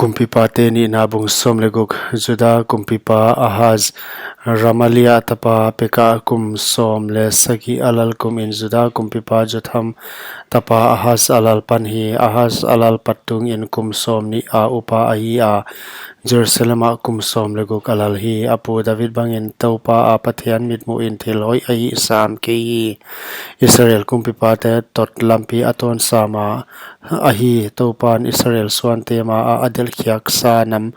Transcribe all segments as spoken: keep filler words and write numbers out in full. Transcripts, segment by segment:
Kumpipate nihna bung sawm leh guk. Juda kumpipa Ahaz, Ramalia tapa Peka kum sawm leh sagih a lal kumin Juda kumpipa Jotham tapa Ahaz a lal pan hi. Ahaz a lal pat tungin kum sawmnih a upa ahi a, Jerusalem ah kum sawm leh guk a lal hi. A pu David bangin Toupa a Pathian mitmuhin thil hoih a hihsam kei hi. Israel kumpipate toh lampi a tawn sama ahi. Toupan Israel suante maa a delhkhiaksa nam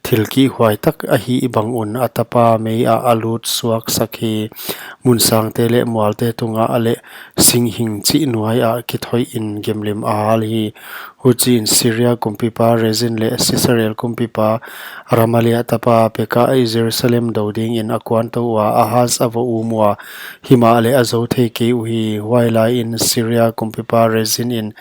thil kihhuai tak ahih bangun a tapa mei ah a lut suaksak hi. Mun sangte leh mualte tungah leh singhing chih nuaiah kithoihin gemlim a hal hi. Huchiin Syria kumpipa Rezin leh Israel kumpipa Ramalia tapa Peka Jerusalem dou dingin a kuantou ua, Ahaz a va um ua, himahleh a zou thei kei uhi. Huailaiin Syria kumpipa Rezin in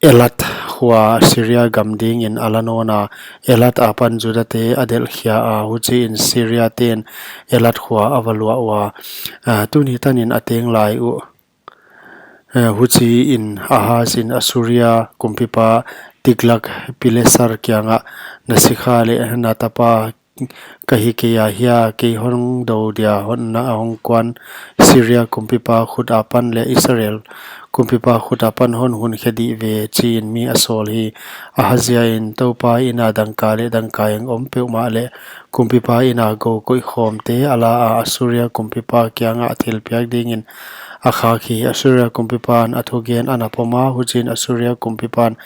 Elat khua Syria gam dingin a la nawna, Elat apan Judate a delhkhia a, huchiin Syriaten Elat khua a va luah ua. Ah, tuni tanin a teng lai uh. Eh, huchiin Ahazin Assuria kumpipa Tiglath-Pileser kiangah, na sikha leh na tapa ka hi kei a hia, kei hon dou dia hon na hong kuan Syria kumpipa khut apan leh Israel kumpipa khut apan hon hun khe dih ve, chiin mi a sawl hi. Ahazia in Toupa ina dangka leh dangkaeng om peuhmah leh kumpipa ina gou koihkhawmte a la a, Assuria kumpipa kiangah thilpiak dingin a khak hi. Assuria kumpipan a thugen a na pom a, huchiin Assuria kumpipan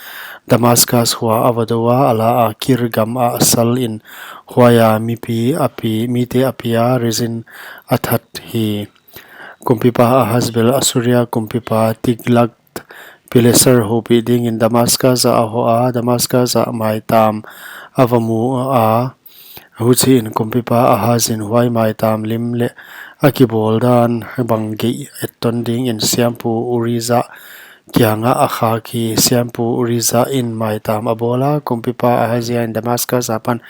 Damaskas khua a va dou a, a la a, Kir gam ah a salin, huaia mipi a pi, mite a pi a, Rezin a that hi. Kumpipa Ahaz bel Assuria kumpipa Tiglath-Pileser houpih dingin Damaskas ah a hoh a, Damaskas ah maitam a va mu a, huchiin kumpipa Ahazin huai maitam lim leh a kibawl dan bang geih etton dingin siampu Urijah kiangah a khak hi. Siampu Urijah in maitam a bawl a, kumpipa Ahazia in Damaskas apan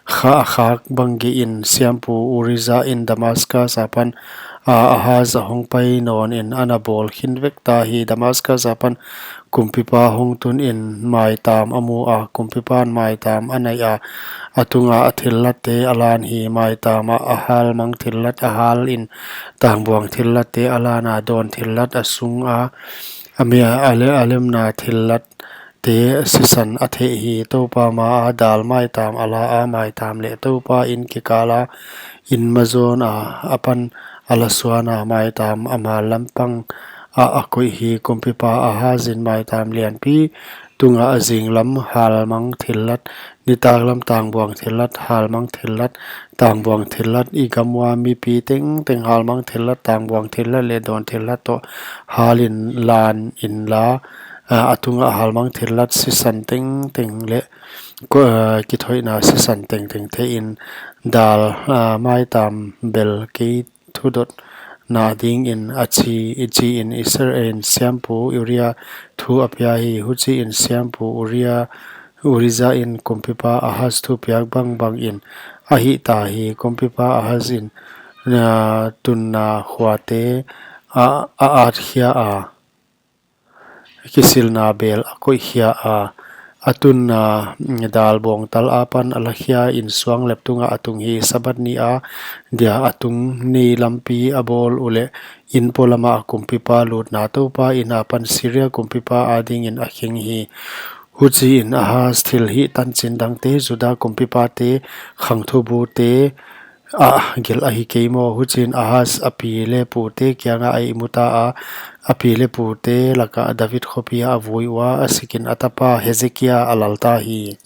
kha a khak bang geihin siampu Urijah in Damaskas apan a Ahaz a hong pai nawnin a na bawl khin vek ta hi. Damaskas apan kumpipa hong tunin maitam a mu a, kumpipan maitam a naih a, a tunga a thillatte a lan hi. Maitam ah a halmang thillat a halin, tangbuang thillatte a lan a, dawn thillat a sung a, a mi a, a le-, a lemna thillatte sisan a theh hi. Toupa maa dal maitam a la a, maitam leh Toupa in kikala in mazawna apan a la suan a, maitam a mal lampang ah a koih hi. Kumpipa Ahazin maitam lianpi tunga a zinglam halmang thillat, nitaklam tangbuang thillat, halmang thillat, tangbuang thillat, i gam ua mipi tengteng halmang thillat, tangbuang thillat leh dawn thillat toh halin lan inla, a, a tunga halmang thillat sisan tengteng leh ko-, a, kithoihna sisan tengteng thehin dal, a, maitam bel kei thudotna dingin a chi, chiin Israel siampu Uria thu a pia hi. Huchiin siampu Uria, Urijah in kumpipa Ahaz thupiak bangbangin a hih ta hi. Kumpipa Ahazin, a, tunna khuate a, a atkhia a, kisilna bel a koihkhia a, a tunna, mm, dal bawngtal apan a lakhia in suanglep tungah a tung hi. Sabbath ni a dia a tung nei lampi a bawl uleh in polama kumpipa lutna Toupa in apan Syria kumpipa adingin a kheng hi. Huchiin Ahaz thilhih tanchin dangte, Juda kumpipate khangthubute ah gelh ahi kei maw? Huchiin Ahaz a pi leh pute kiangah a ihmu ta a, a pi leh pute lakah David khopi ah a vui ua, a sikin a tapa Hezekia a lal ta hi.